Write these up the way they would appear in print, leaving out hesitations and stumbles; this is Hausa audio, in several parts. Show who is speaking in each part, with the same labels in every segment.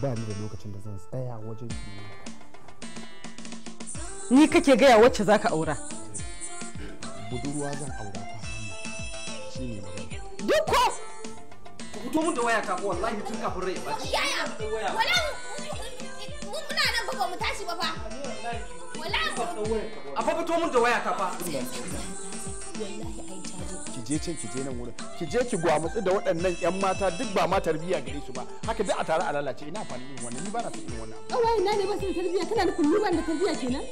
Speaker 1: Ba ni da lokacin da zan tsaya wajen ki yi magana.
Speaker 2: Ni kake gaya wacce zaka aura?
Speaker 1: Budurwa zan aura kwanan nan. Shine magana.
Speaker 2: Dukko!
Speaker 3: Ku fito mun da waya ta ko wallahi tun kafin rai ya baci.
Speaker 4: Yaya! Wala muna nan ba mu tashi ba fa. Wala
Speaker 3: A fa fito mun da waya ta fa.
Speaker 4: Wallahi ai caje.
Speaker 1: Ki je can ki je nan wurin. Ki je ki gwamutsu da waɗannan ƴan mata duk ba ma tarbiyya gare su ba. Haka duk a tare a lalace ina amfani irin wannan ni ba na son irin wannan.
Speaker 2: Ƙawayen na ne ba su da tarbiyya kana nufin ni ban da tarbiyya kenan?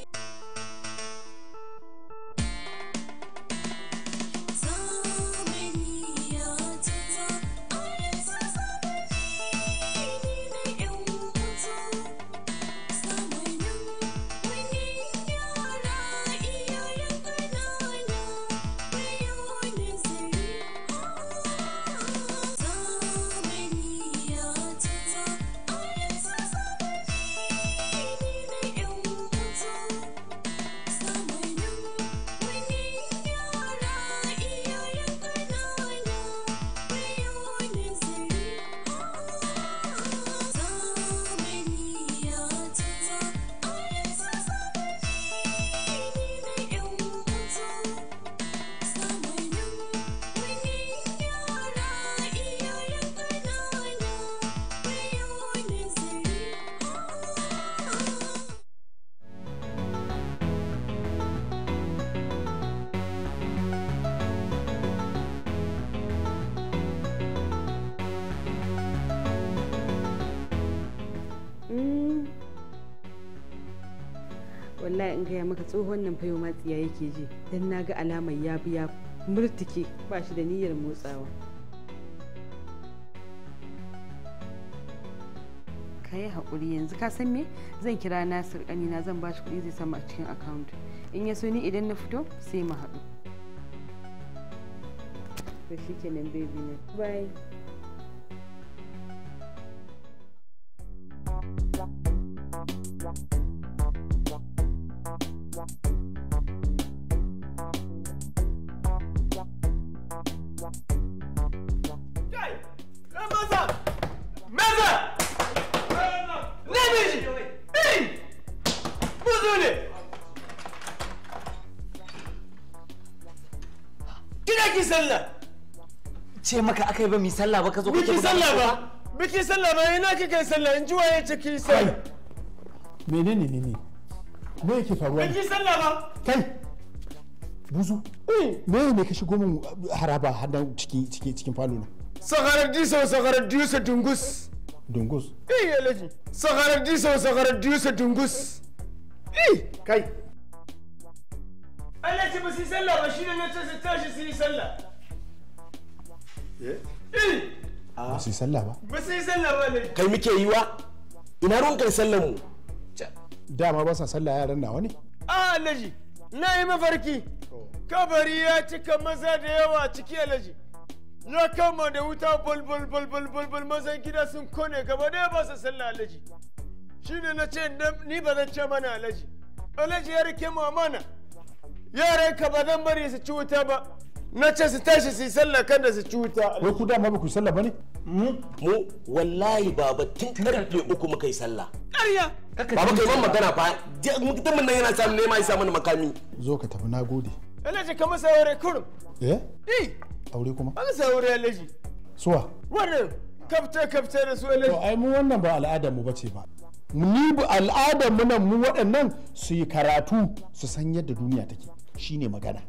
Speaker 2: Wallahi in gaya maka tsohon nan fayo matsiya yake ji dan na ga alamar ya biya murtuke ba shi da niyyar motsawa. Ka yi haƙuri yanzu ka san me zan kira Nasir ƙanina zan ba shi kuɗi zai samu a cikin account in ya so ni idan na fito sai mu haɗu. To shikenan baby na bye.
Speaker 3: Ce maka akai ba mi sallah ba ka zo kake
Speaker 5: biki sallah ba biki sallah ba ina kika yi sallah in ji waye ce ki sallah.
Speaker 1: Menene ne ne? Me yake faruwa?
Speaker 5: Biki sallah ba.
Speaker 1: Kai! Buzu. Me ne ka shigo min haraba har nan ciki ciki cikin falo na?
Speaker 5: Sakarar diso sakarar diso dungus.
Speaker 1: Dungus.
Speaker 5: Eh alaji. Sakarar diso sakarar diso dungus. Eh
Speaker 1: kai.
Speaker 5: Alaji ba su yi sallah ba shi ne na ce su tashi su yi sallah.
Speaker 1: Eh? Ba su yi sallah ba.
Speaker 5: Ba su yi sallah ba alaji.
Speaker 6: Kai muke yi wa? Ina ruwan kai sallar mu?
Speaker 1: Dama ba sa sallah yaran nawa ne?
Speaker 5: A alaji na yi mafarki. Kabari ya cika maza da yawa ciki alaji. Ya kama da wuta bol bol bol bol bol bol mazan gida sun kone gaba daya ba su sallah alaji. Shi ne na ce ni ba zan ce mana alaji. Alaji ya rike mu amana. Yaran ka ba zan bari su ci wuta ba. Na ce su tashi su yi sallah kan da su ci wuta.
Speaker 1: Wai ku dama ba ku yi sallah ba ne?
Speaker 6: Mu wallahi baba tun karfe 3 muka yi sallah.
Speaker 5: Ƙarya!
Speaker 6: Baba kai man magana fa mutumin nan yana samun nema ya sa mana makami.
Speaker 1: Zo ka tafi na gode.
Speaker 5: Alhaji ka masa aure kurum.
Speaker 1: Eh?
Speaker 5: Eh!
Speaker 1: Aure kuma?
Speaker 5: An masa aure Alhaji.
Speaker 1: Suwa?
Speaker 5: Wannan kafta kafta da su Alhaji.
Speaker 1: To ai mu wannan ba al'adar mu bace ba. Ni ba al'adar mu nan mu waɗannan su yi karatu su san yadda duniya take shine magana.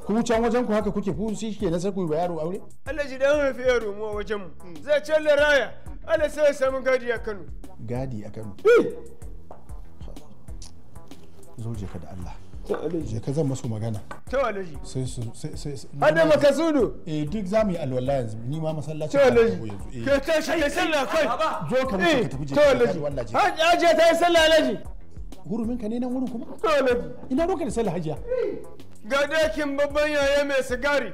Speaker 1: Ku can wajen ku haka kuke ku shi ke na sai ku yi wa yaro aure?
Speaker 5: Alhaji dan haifi yaro mu a wajen mu. Zai ce raya. Allah sai ya samu gadi a Kano.
Speaker 1: Gadi a Kano. Zo je ka da Allah. Je ka zan masu magana.
Speaker 5: To Alhaji.
Speaker 1: Sai su sai sai.
Speaker 5: Hada makasudu.
Speaker 1: Eh duk za mu yi alwala yanzu ni ma masallaci.
Speaker 5: To Alhaji. Ka tashi ka sallah kai.
Speaker 1: Zo ka mutu ka tafi je.
Speaker 5: To Alhaji. Hajiya ta yi sallah Alhaji.
Speaker 1: Hurumin ka ne nan wurin kuma?
Speaker 5: To Alhaji.
Speaker 1: Ina ruwanka da sallah hajiya?
Speaker 5: Ga dakin babban yaya mai sigari.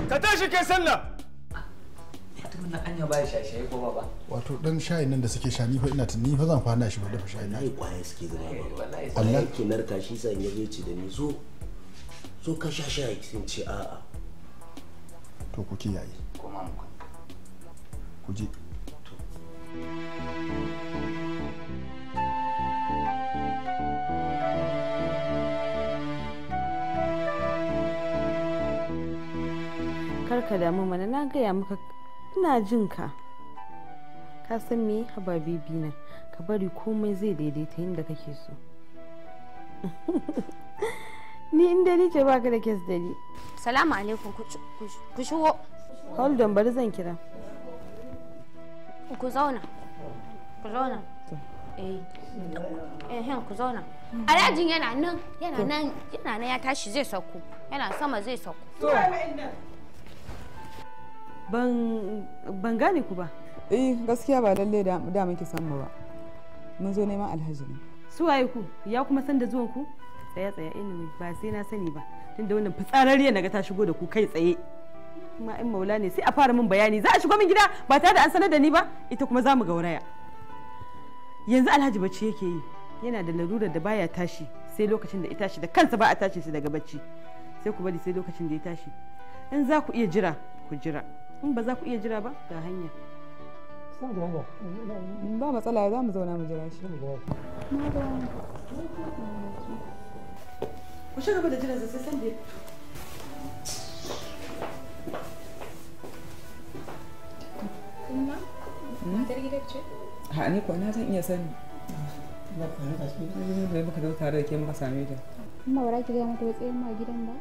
Speaker 5: Ka tashi kai sallah.
Speaker 3: Mutumin nan anya ba ya shaye-shaye ko baba?
Speaker 1: Wato dan shayin nan da suke sha ni fa ina tuni fa zan fana shi ba dafa shayin nan.
Speaker 6: Wallahi kwaya suke zuba ba.
Speaker 3: Wallahi
Speaker 6: Allah yake narka shi san ya zo ce da ni zo zo ka sha shayi sun ce a'a.
Speaker 1: To ku kiyaye.
Speaker 3: Koma mu kwanta.
Speaker 1: Ku je.
Speaker 3: To.
Speaker 2: Karka damu mana, na gaya maka ina jin ka. Ka san me, haba bibi na, ka bari komai zai daidaita yadda kake so. Ni inda ni ce baka da kes da ni.
Speaker 4: Salamu alaikum, ku shigo.
Speaker 2: Hold on, bari zan kira.
Speaker 4: Ku zauna. Ku zauna. Eh. Eh, ku zauna. Alhajin yana nan, yana nan, yana nan ya tashi zai sauko. Yana sama zai sauko.
Speaker 2: Ban gane ku ba.
Speaker 7: Eh, gaskiya ba lalle da muke san mu ba. Mun zo neman Alhaji ne.
Speaker 2: Su waye ku? Ya kuma san da zuwan ku? Tsaya tsaya, anyway, ba sai na sani ba. Tunda wannan fitsararriyar naga ta shigo da ku kai tsaye. Kuma in maula ne sai a fara min bayani. Za a shigo min gida ba tare da an sanar da ni ba, ita kuma za mu gauraya. Yanzu Alhaji bacci yake yi. Yana da larurar da baya tashi sai lokacin da ya tashi da kansa, ba a tashi shi daga bacci. Sai ku bari sai lokacin da ya tashi. In za ku iya jira, ku jira. In ba za ku iya jira ba, ga hanya.
Speaker 7: Ba matsala, za mu zauna mu jira shi.
Speaker 2: Ku ci gaba da jiran sai san da ya fito.
Speaker 8: Umma, matar gidan ce?
Speaker 7: Ha, ni ko na zan iya sani. Da muka zo tare da ke muka same ta.
Speaker 8: Umma, ba za ki gaya mata tsayin ma gidan ba?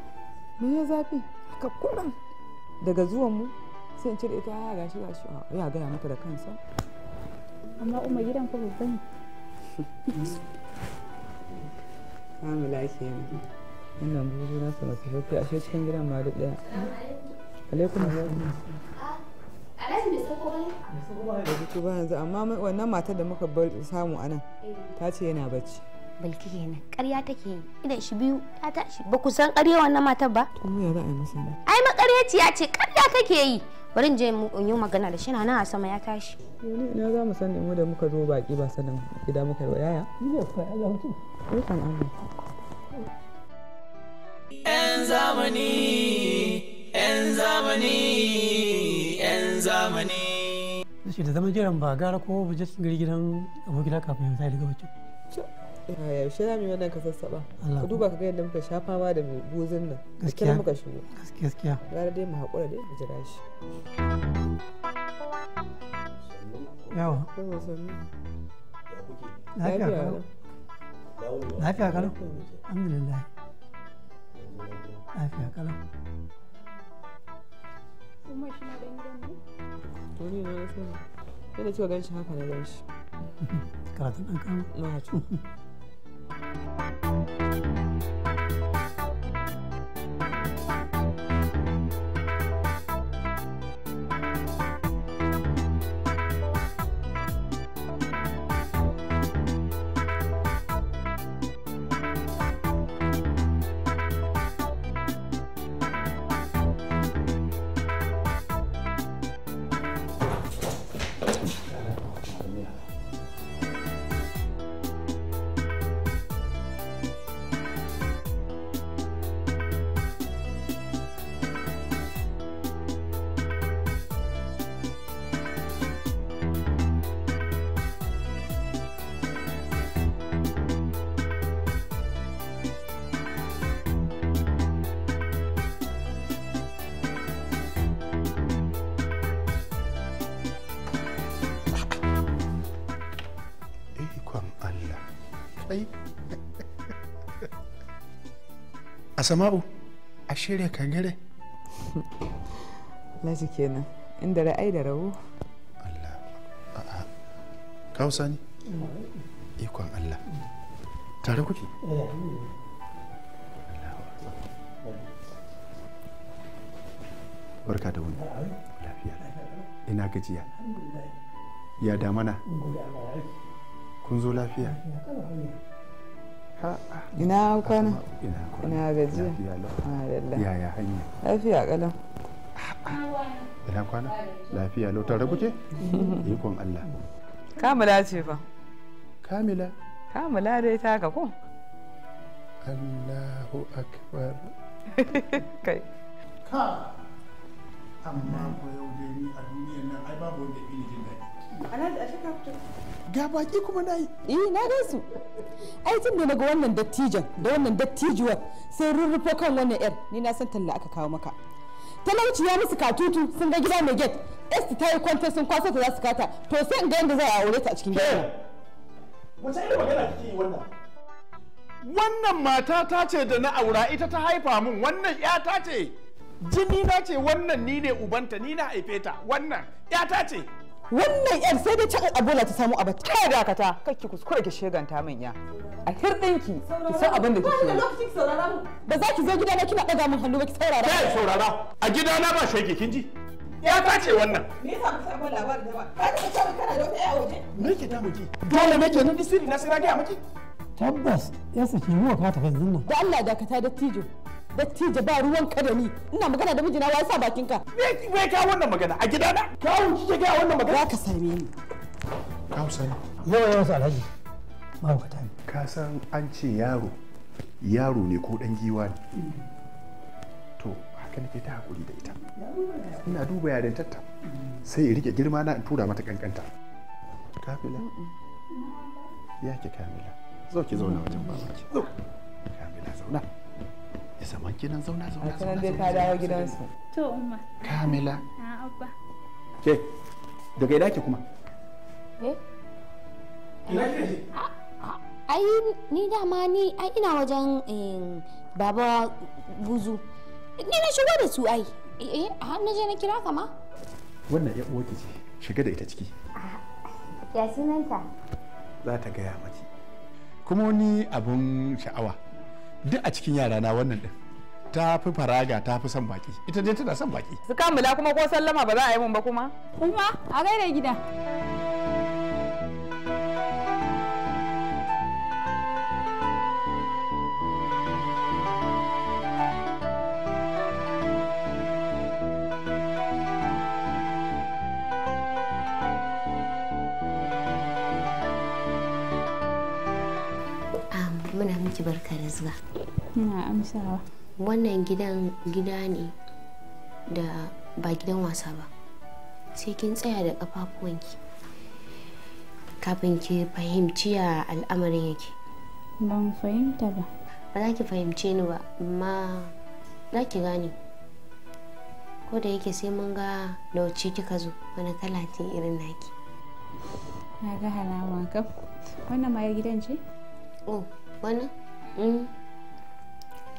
Speaker 7: Me ya zafi? Haka kullum daga zuwan mu sai in cire ita, ha gashi gashi, ya gaya mata da kansa.
Speaker 8: Amma umma, gidan fa babba ne.
Speaker 7: Kamila kenan. Wannan buzu na sama masu ashe cikin gidan ma duk ɗaya. Alaikum assalam.
Speaker 4: Alhaji bai sauko ba ne?
Speaker 7: Bai fito ba yanzu, amma wannan matar da muka bar samu a nan ta ce yana bacci.
Speaker 4: Balki kenan, ƙarya take yi. Idan shi biyu ta tashi. Ba ku san ƙarya wannan matar ba?
Speaker 7: To mu ya za a yi masa ne?
Speaker 4: Ai maƙaryaciya ce, ƙarya take yi. Bari in je in yi magana da shi, na nan a sama ya tashi.
Speaker 7: Ni ina za mu sani mu da muka zo baki ba sanin gida muka yi wa yaya?
Speaker 9: Ni ne fa Allah mutum.
Speaker 7: Ikon Allah.
Speaker 10: 'Yan zamani, 'yan zamani, 'yan zamani.
Speaker 9: Shi da zaman jiran ba gara ko mu je cikin gari gidan abokina kafin ya tashi daga bacci.
Speaker 7: Yaya yaushe za mu yi wannan kasassaɓa?
Speaker 9: Allah.
Speaker 7: Ka duba ka ga yadda muka sha fama da mai buzun nan. Da
Speaker 9: Gaskiya.
Speaker 7: kyar muka shigo.
Speaker 9: Gaskiya.
Speaker 7: Gara dai mu haƙura dai mu jira shi.
Speaker 9: Yawa.
Speaker 7: Yawa, sannu.
Speaker 9: Lafiya kalau. Lafiya kalau. Alhamdulillah. Lafiya kalau.
Speaker 8: Umma, shi ma dan gidan ne?
Speaker 7: To ni na sani. Yadda kika gan shi haka na gan shi.
Speaker 9: Karatun ɗan kama.
Speaker 7: Na ci.
Speaker 1: Ikon Allah. Kai. Asama'u, a shirya kangare.
Speaker 7: Alhaji kenan. Inda ra'ayi da rabo.
Speaker 1: Kawo sani? Ikon Allah. Tare kuke? Barka da wuni. Lafiya. Ina gajiya. Ya damana? Kun zo lafiya?
Speaker 7: Ina kwana?
Speaker 1: Ina kwana.
Speaker 7: Ina gajiya.
Speaker 1: Lafiya lau.
Speaker 7: Madalla.
Speaker 1: Yaya hanya?
Speaker 7: Lafiya kalau.
Speaker 1: Ina kwana? Lafiya lau, tare kuke? Ikon Allah.
Speaker 7: Kamila ce fa.
Speaker 1: Kamila?
Speaker 7: Kamila dai taka ko?
Speaker 1: Allahu akbar.
Speaker 7: Kai.
Speaker 1: Ka. Amma ko yau dai ni a duniyar nan ai babu wanda ya fi ni jin daɗi.
Speaker 2: Alhaji, ashe ka fito.
Speaker 1: Ga baki kuma na yi.
Speaker 11: Eh, na gan su. Ai tun da naga wannan dattijan da wannan dattijuwar sai rurrufo kan wannan yar, ni na san talla aka kawo maka. Talauci ya musu katutu sun ga gida mai gate. Esti ta yi kwantar sun kwaso ta za su kata. To sai in ga yadda za a aure ta a cikin gidan.
Speaker 1: Wace irin magana kike yi wannan? Wannan mata ta ce da na aura ita ta haifa min, wannan ƴata ce. Jini na ce wannan, ni ne ubanta, ni na haife ta, wannan ƴata ce.
Speaker 11: Wannan yar sai dai can abola ta samu abata.
Speaker 7: Kai dakata, kar ki kuskura ki sheganta min ya. A hirɗinki, ki san abin da kike yi.
Speaker 11: Lokacin saurara mu. Ba za ki zo gidana kina ɗaga min hannu ba, ki saurara.
Speaker 1: Kai saurara, a gidana ba shege kin ji? Ƴata ce wannan.
Speaker 7: Me yasa ba samu labarin da ba? Ka taɓa cewa kana da wata ƴa waje?
Speaker 1: Me yake damun ki? Dole nake nan sirri na sai na gaya miki.
Speaker 9: Tabbas ya saki mu ka tafi yanzu nan.
Speaker 11: Da Allah dakata dattijo. Dattijo ba ruwan ka da ni. Ina magana da mijina, wa sa bakinka?
Speaker 1: Me ka wannan magana a gidana? Kawu kike ga wannan magana?
Speaker 11: Za ka same ni.
Speaker 1: Kawu sani.
Speaker 9: Yawa yawan su Alhaji. Mahaukata ne.
Speaker 1: Ka san an ce yaro yaro ne ko dan giwa ne. To haka nake ta hakuri da ita. Ina duba yarintarta sai in rike girma na in tura mata kankanta. Kamila. Ya ke Kamila. Zo ki zauna wajen babanki. Zo. Kamila zauna. Ya zaman kinan zauna zauna
Speaker 7: zauna. Dai ta dawo gidansu.
Speaker 8: To umma.
Speaker 1: Kamila.
Speaker 8: Na abba.
Speaker 1: Ke daga ina ke kuma?
Speaker 4: Eh?
Speaker 1: Ina ke?
Speaker 4: Ai ni dama ni ai ina wajen baba buzu. Ni na shigo da su ai. Eh, har na je na kira ka ma.
Speaker 1: Wannan ya uwarki ce. Shiga da ita ciki.
Speaker 4: Ya sunanta?
Speaker 1: Za ta gaya maki. Kuma wani abun sha'awa duk a cikin yara na wannan din ta fi faraga, ta fi son baki, ita dai tana son baki.
Speaker 7: Su kamula kuma ko sallama ba za a yi mun ba kuma?
Speaker 8: Umma a gaida gida.
Speaker 4: Muna miki barka da zuwa.
Speaker 8: Ina amsawa.
Speaker 4: Wannan gidan gida ne da ba gidan wasa ba. Sai kin tsaya da kafafuwanki kafin ki fahimci ya al'amarin yake.
Speaker 8: Ban fahimta ba.
Speaker 4: Ba za ki fahimce ni ba, amma za ki gane. Ko da yake sai mun ga da wacce kika zo, wani kala ce irin naki.
Speaker 8: Na ga halama kaf. Wannan ma gidan ce?
Speaker 4: Oh, wannan?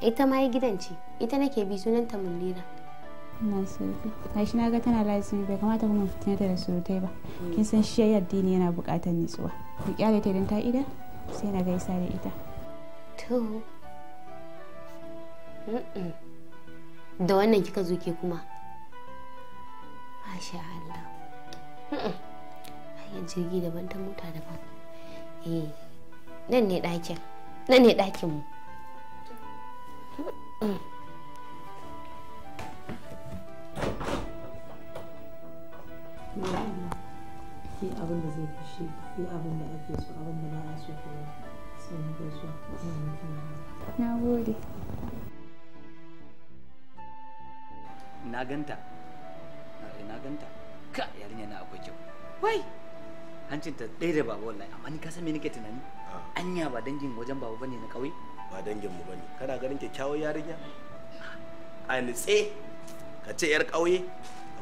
Speaker 4: Ita ma gidan ce. Ita nake bi, sunanta Munira.
Speaker 8: Ina sarki. Gashi na ga tana lazimi, bai kamata kuma fitina ta da surutai ba. Kin san shi addini yana buƙatar nutsuwa. Ku kyale ta idan ta ida sai na gaisa da ita.
Speaker 4: To. Da wannan kika zo ke kuma. Masha Allah. Hanyar jirgi daban ta mota daban. Eh. Nan ne ɗakin. Nan ne ɗakin mu.
Speaker 2: Ki abin da zai fushi, ki abin da ake so, abin da ba a so kuma sai mu gaisuwa.
Speaker 8: Na gode.
Speaker 10: Na ganta. Na ganta. Ka yarinya na akwai kyau.
Speaker 2: Wai.
Speaker 10: Hancinta ɗaya da baba wallahi, amma ni ka san me nake tunani? Anya ba dangin wajen baba bane na ƙauye?
Speaker 6: Ba dangin mu bane. Kana ganin kyakkyawar yarinya? A nitse ka ce yar ƙauye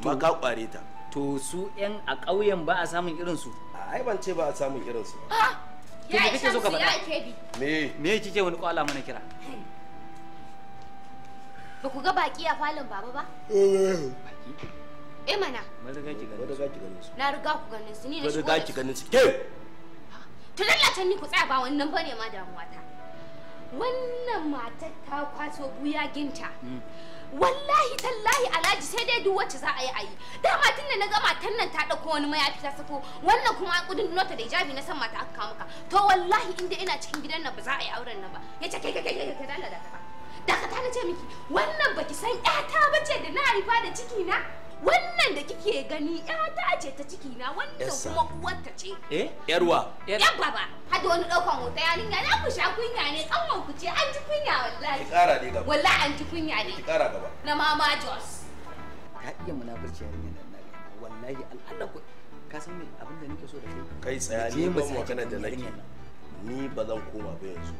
Speaker 6: amma ka kware ta.
Speaker 10: To su yan a ƙauyen ba a samun irin su.
Speaker 6: Ai ban ce ba a samun irin su.
Speaker 10: To me kake so ka faɗa?
Speaker 6: Me?
Speaker 10: Me kike wani kwala mana kira?
Speaker 4: Ba ku ga baki a falon baba ba?
Speaker 10: Baki?
Speaker 4: Eh mana.
Speaker 10: Mun riga ki ganin
Speaker 6: su.
Speaker 4: Na riga ku ganin su, ni na
Speaker 6: Mun
Speaker 4: shigo.
Speaker 6: riga ki ganin su. Ke!
Speaker 4: To lallata ni ku tsaya, ba wannan bane ma damuwa ta. Wannan matar ta kwaso buya ginta. Wallahi tallahi Alhaji sai dai duk wacce za a yi a yi. Dama tun da na ga matan nan ta dauko wani mayafi ta sako, wannan kuma an kudin nota da hijabi na san mata aka kawo maka. To wallahi inda ina cikin gidan nan ba za a yi auren nan ba. Yace kai kai kai kai kai dalla dakata. Dakata na ce miki, wannan baki san ƴata bace da na haifa da ciki na? Wannan da kike gani ƴata ce ta ciki na, wannan kuma uwarta ce.
Speaker 10: Eh?
Speaker 6: Yarwa.
Speaker 4: Yan baba, hada wani ɗaukan hoto yarinya za ku sha kunya ne, kanwan ku ce an ji kunya wallahi.
Speaker 6: Ki ƙara dai gaba.
Speaker 4: Wallahi an ji kunya ne.
Speaker 6: Ki ƙara gaba.
Speaker 4: Na mama Jos.
Speaker 10: Ta iya munafurci yarinya nan na gaya. Wallahi al'alla ku ka san me abin da nake so da kai?
Speaker 6: Kai tsaya
Speaker 10: Je
Speaker 6: ni
Speaker 10: mu
Speaker 6: ban
Speaker 10: sake
Speaker 6: magana da nake.
Speaker 10: yarinyar nan.
Speaker 6: Ni ba zan koma ba yanzu.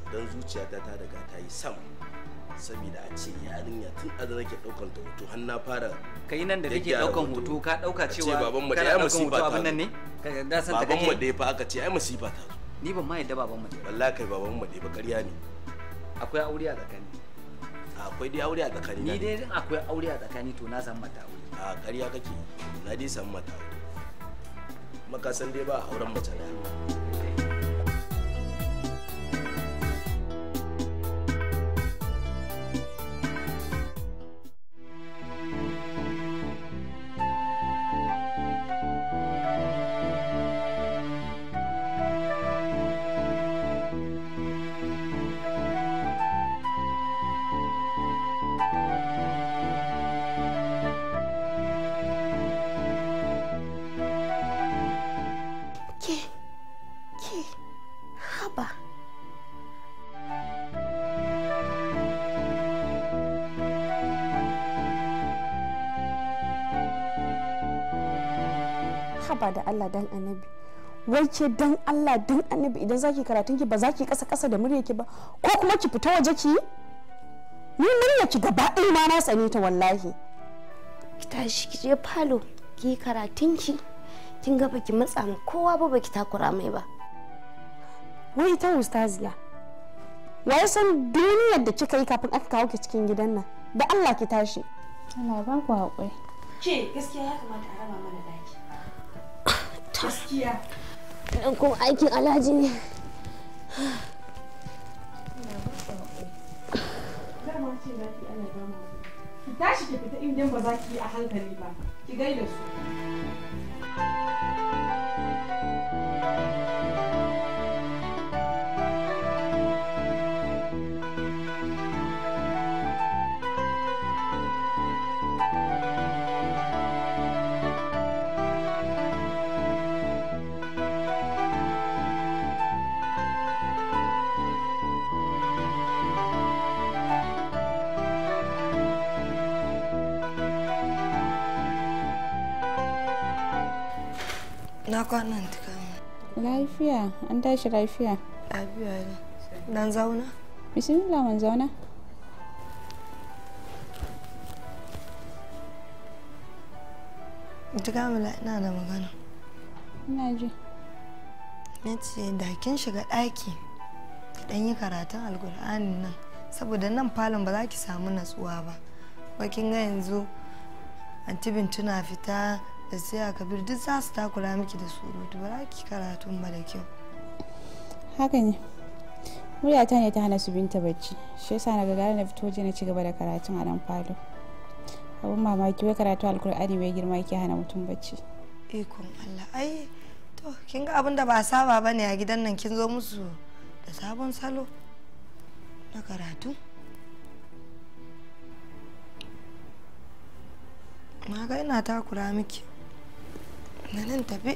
Speaker 6: Dan zuciyata ta riga ta yi sam. Saboda a ce yarinya tun a nake daukan ta hoto har na fara.
Speaker 10: Kai nan da kake daukan hoto ka dauka cewa
Speaker 6: baban mu
Speaker 10: kana
Speaker 6: da ai
Speaker 10: daukan
Speaker 6: musiba
Speaker 10: hoto
Speaker 6: ta
Speaker 10: abin nan ne? Ka da san ta
Speaker 6: baban mu
Speaker 10: kake.
Speaker 6: da fa aka ce ai musiba ta zo.
Speaker 10: Ni ban ma yadda baban mu da.
Speaker 6: Wallahi kai baban mu da ba ƙarya ne.
Speaker 10: Akwai aure a tsakani.
Speaker 6: Akwai dai aure a tsakani.
Speaker 10: Ni dai in akwai aure a tsakani to na san mata aure.
Speaker 6: A ƙarya kake, na dai san mata aure. Maka san dai ba a auren mace ɗaya.
Speaker 12: Ke, ke, haba. Haba da Allah dan annabi. Wai ke dan Allah dan annabi idan zaki karatun ki ba zaki kasa kasa da murya ki ba ko kuma ki fita waje ki yi? Ni murya ki gaba ɗaya ma na tsane ta wallahi.
Speaker 4: Ki tashi ki je falo ki yi karatun ki. Kin ga baki matsa ma kowa ba, baki takura mai ba.
Speaker 12: Wai ita ustaziya. Wai san duniyar da kika yi kafin aka kawo ki cikin gidan nan. Da Allah ki tashi.
Speaker 8: Allah ba ku haƙuri.
Speaker 2: Ke gaskiya ya kamata a raba mana daki. Gaskiya.
Speaker 4: Dan kuma aikin Alhaji ne.
Speaker 2: Dama ce za ki ana ba mu. Ki tashi ki fita idan ba za ki yi a hankali ba. Ki gaida su.
Speaker 13: Na kwanan tuka.
Speaker 8: Lafiya, an tashi lafiya.
Speaker 13: Lafiya ne. Dan zauna?
Speaker 8: Bismillah man zauna.
Speaker 13: Tuka ina da magana.
Speaker 8: Ina ji.
Speaker 13: Na ce da kin shiga ɗaki ki ɗan yi karatun alkur'ani nan saboda nan falon ba za ki samu natsuwa ba. Ba kin ga yanzu anti Bintu na fita da sai Kabir duk za su takura miki da surutu ba za ki karatun ba da kyau.
Speaker 8: Haka ne. Muryata ne ta hana su Binta bacci. Shi yasa na gagara na fito waje na ci gaba da karatun a nan falo. Abun mamaki wai karatu alkur'ani mai girma yake hana mutum bacci.
Speaker 13: Ikon Allah ai to kin ga abin da ba a saba ba ne a gidan nan kin zo musu da sabon salo na karatu. Na ga ina takura miki. Na nan tafi.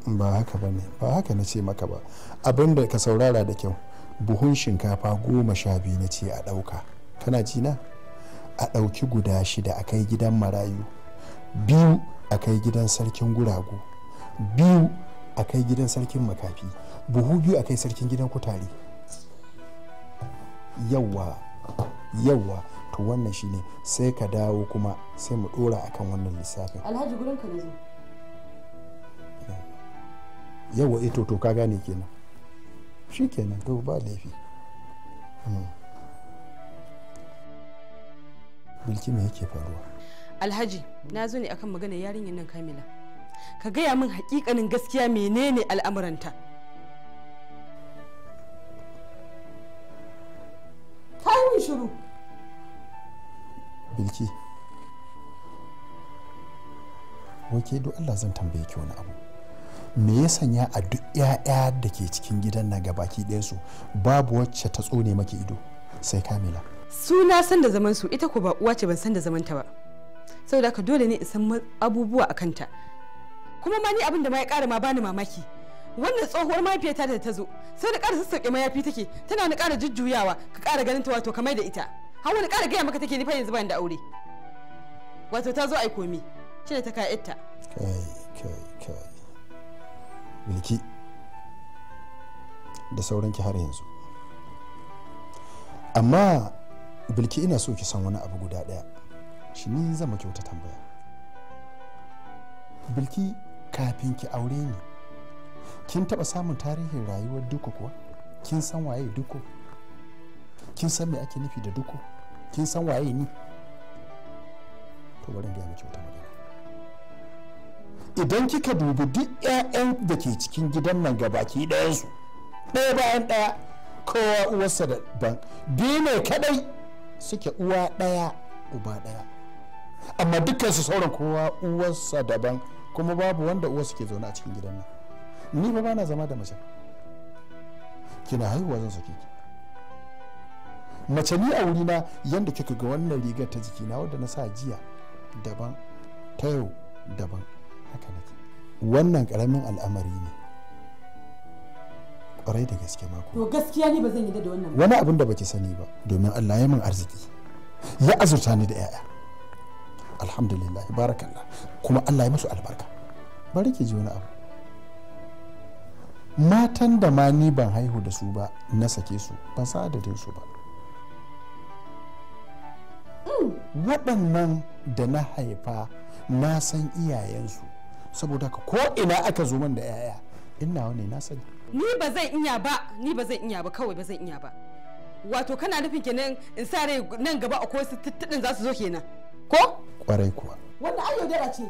Speaker 1: Ba haka ba ne, ba haka na ce maka ba. Abinda ka saurara da kyau, buhun shinkafa 12 na ce a ɗauka. Kana ji na? A ɗauki guda 6 a kai gidan marayu, 2 a kai gidan sarkin guragu, 2 a kai gidan sarkin makafi, buhu 2 a kai sarkin gidan kutare. Yawwa, yawwa, to wannan shine sai ka dawo kuma sai mu ɗora akan wannan lissafin.
Speaker 2: Alhaji gurin ka na zo.
Speaker 1: Yawwa, ito to ka gane kenan. Shi kenan, to ba laifi. Bilki, me yake faruwa?
Speaker 2: Alhaji, na zo ne akan maganar yarinyar nan Kamila. Ka gaya min hakikanin gaskiya menene al'amuranta. Ta yi min shiru.
Speaker 1: Bilki, wai ke do Allah zan tambaye ki wani abu. Me ya sanya a duk 'ya'ya da ke cikin gidan nan gabaki ɗayansu babu wacce ta tsone maki ido sai Kamila?
Speaker 2: Su na san da zaman su, ita ko ba uwa ce ban san da zaman ta ba. Saboda haka dole ne in san abubuwa a kanta. Kuma ma ni abin da ma ya ƙara ma bani mamaki. Wannan tsohuwar mahaifiyata da ta zo sai da ƙara sassaƙe mayafi take, tana ni ƙara jujjuyawa ka ƙara ganin ta, wato kamar da ita. Har wani ƙara gaya maka take ni fa yanzu ban da aure. Wato ta zo ai komi, shine ta ka ita.
Speaker 1: Kai kai kai. Bilki, da sauranki har yanzu. Amma Bilki, ina so ki san wani abu guda ɗaya. Shi ni zan maki wata tambaya. Bilki, kafin ki aure ni, kin taɓa samun tarihin rayuwar Duko kuwa? Kin san waye Duko? Kin san me ake nufi da Duko? Kin san waye ni? To bari in gaya miki wata magana. Idan kika dubi duk 'ya'yan da ke cikin gidan nan gabaki ɗayansu, ɗaya bayan ɗaya, kowa uwarsa daban, biyu ne kaɗai suke uwa ɗaya uba ɗaya, amma dukkansu sauran kowa uwarsa daban, kuma babu wanda uwarsa ke zaune a cikin gidan nan. Ni ba bana zama da mace. Kina haihuwa zan sake ki. Mace ni a wurina, yanda kika ga wannan rigar ta jikina wadda na sa jiya daban, ta yau daban, haka nake. Wannan karamin al'amari ne kwarai da gaske mako.
Speaker 2: To gaskiya ni ba zan yi da wannan ba.
Speaker 1: Wani abin da baki sani ba, domin Allah ya min arziki, ya azurta ni da 'ya'ya, alhamdulillah, barakallah, kuma Allah ya musu albarka. Bari ki ji wani abu. Matan da ma ni ban haihu da su ba na sake su, ban san adadin su ba. Waɗannan da na haifa na san iyayensu, saboda haka ko ina aka zo man da 'ya'ya, in nawa ne na sani.
Speaker 2: Ni ba zan iya ba, ni ba zan iya ba, kawai ba zan iya ba. Wato kana nufin kenan in sa rai nan gaba akwai wasu tuttuɗin za su zo kenan ko?
Speaker 1: Kwarai kuwa.
Speaker 2: Wannan ai yaudara ce.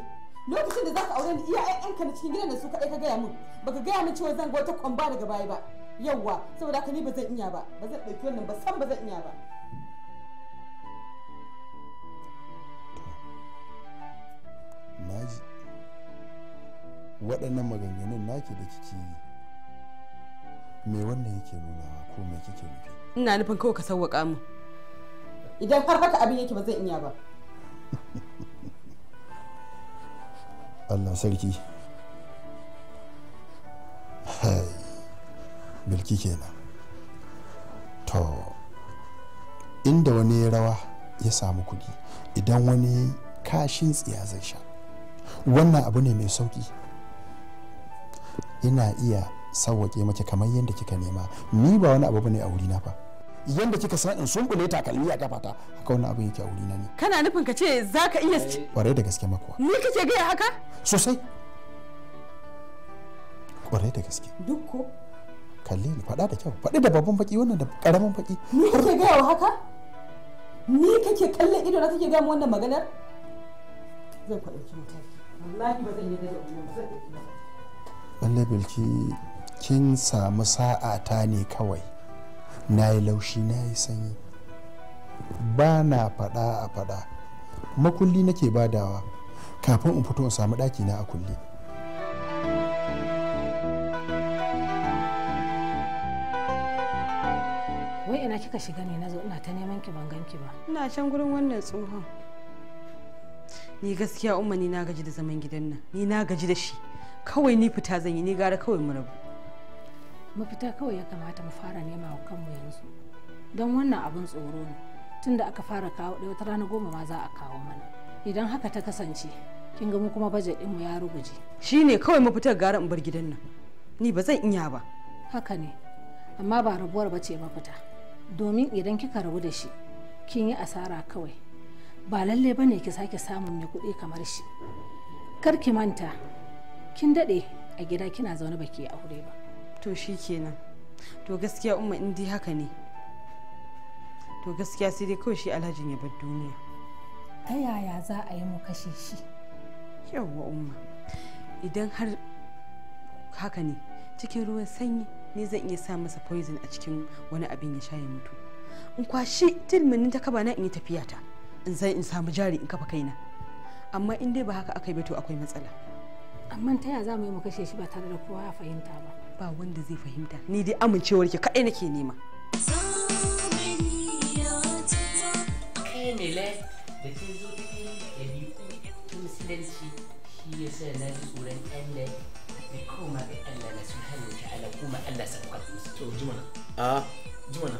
Speaker 2: Lokacin da zaka aure ni, iya ƴaƴanka na cikin gidan da su kaɗai ka gaya min, baka gaya min cewa zan ga wata kwamba daga baya ba. Yawwa, saboda haka ni ba zan iya ba, ba zan ɗauki wannan ba, san ba zan iya ba.
Speaker 1: Naji waɗannan maganganun naki da kike yi, me wannan yake nunawa ko me kike nufi?
Speaker 2: Ina nufin kawai ka sauwaƙa min. Idan har haka abin yake, ba zan iya ba.
Speaker 1: Allah sarki. Hai, Bilki kenan. To, inda wani ya rawa ya samu kuɗi, idan wani kashin tsiya zai sha. Wannan abu ne mai sauki. Ina iya sauwaƙe maki kamar yadda kika nema. Ni ba wani abu bane a wurina fa. Yadda kika san in sumbule takalmi a kafata, haka wannan abu yake a wurina ne.
Speaker 2: Kana nufin ka ce za ka iya?
Speaker 1: Kwarai da gaske makuwa.
Speaker 2: Ni kake gaya haka?
Speaker 1: Sosai. Kwarai da gaske.
Speaker 2: Dukko.
Speaker 1: Kalle ni, faɗa da kyau, faɗi da babban baki, wannan da ƙaramin baki.
Speaker 2: Ni kake gaya wa haka? Ni kake kallon ido na kake gaya min wannan maganar? Zan kwa ɗauki mataki. Wallahi ba zan yarda da wannan ba, zan ɗauki mataki.
Speaker 1: Lallai Bilki, kin samu sa'a ta ne kawai. Na yi laushi, na yi sanyi. Ba na faɗa a faɗa. Makulli nake badawa kafin in fito in samu ɗaki na a kulle.
Speaker 14: Wai ina kika shiga ne nazo ina ta neman ki ban ganki ba?
Speaker 2: Ina can gurin wannan tsohon. Ni gaskiya Umma, ni na gaji da zaman gidan nan. Ni na gaji da shi. Kawai ni fita zan yi, ni gara kawai mu rabu.
Speaker 14: Mafita kawai ya kamata mu fara nema wa kanmu yanzu. Don wannan abun tsoro ne. Tunda aka fara kawo ɗaya, wata rana 10 ma za a kawo mana. Idan haka ta kasance, kin ga mu kuma bajet ɗinmu ya ruguje.
Speaker 2: Shine kawai mafitar, gara in bar gidan nan. Ni ba zan iya ba.
Speaker 14: Haka ne, amma ba rabuwar ba ce mafita. Domin idan kika rabu da shi, kin yi asara kawai. Ba lalle ba ne ki sake samun mai kuɗi kamar shi. Kar ki manta, kin daɗe a gida kina zaune baki yi aure ba.
Speaker 2: To shi kenan. To gaskiya Umma, in dai haka ne, to gaskiya sai dai kawai shi Alhajin ya bar duniya.
Speaker 14: Ta yaya za a yi mu kashe shi?
Speaker 2: Yawwa Umma, idan har haka ne, cikin ruwan sanyi ne zan iya sa masa poison a cikin wani abin ya sha ya mutu. In kwashi tilminin ta kaba na in yi tafiya ta, in san in samu jari in kafa kaina. Amma in dai ba haka aka yi ba, to akwai matsala.
Speaker 14: Amma ta yaya za mu yi mu kashe shi ba tare da kowa ya fahimta ba?
Speaker 2: Ba wanda zai fahimta. Ni dai amincewar ki kaɗai nake nema.
Speaker 15: Kai mele da kin zo cikin ɗabi'u ta musulunci, shi yasa na ji tsoron Allah. Ni koma ga Allah na subhanahu wa ta'ala kuma Allah sa ku karɓi musu.
Speaker 16: To jimana.
Speaker 6: A
Speaker 16: jimana.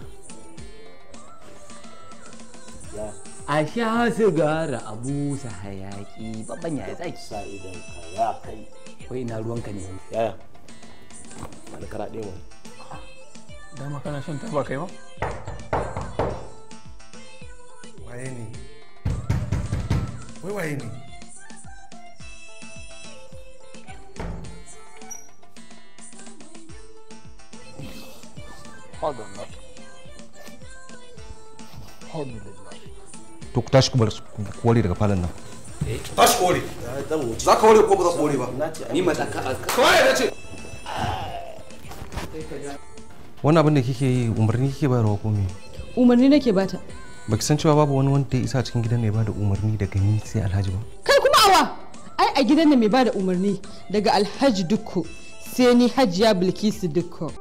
Speaker 15: A sha sigara a busa hayaki babban yaya tsaki.
Speaker 6: Sa idan ka ya kai.
Speaker 15: Wai ina ruwanka ne?
Speaker 6: Yaya. Alkara ɗaya wani.
Speaker 16: Dama kana shan taba kai ma?
Speaker 17: Waye ne? Wai waye ne?
Speaker 18: To ku tashi ku bar ku ware daga falon nan.
Speaker 3: Tashi ku ware. Za ka ware ko ba za ka ware ba?
Speaker 10: Ni matsa ka.
Speaker 3: Ka ware na ce.
Speaker 18: Wannan abin da kike yi umarni kike bayarwa ko me?
Speaker 2: Umarni nake bata.
Speaker 18: Baki san cewa babu wani wanda ya isa a cikin gidan ne ya bada umarni daga ni sai Alhaji ba?
Speaker 2: Kai kuma awa! Ai a gidan nan mai bada umarni daga Alhaji Dukko sai ni Hajiya Bilkisu Dukko.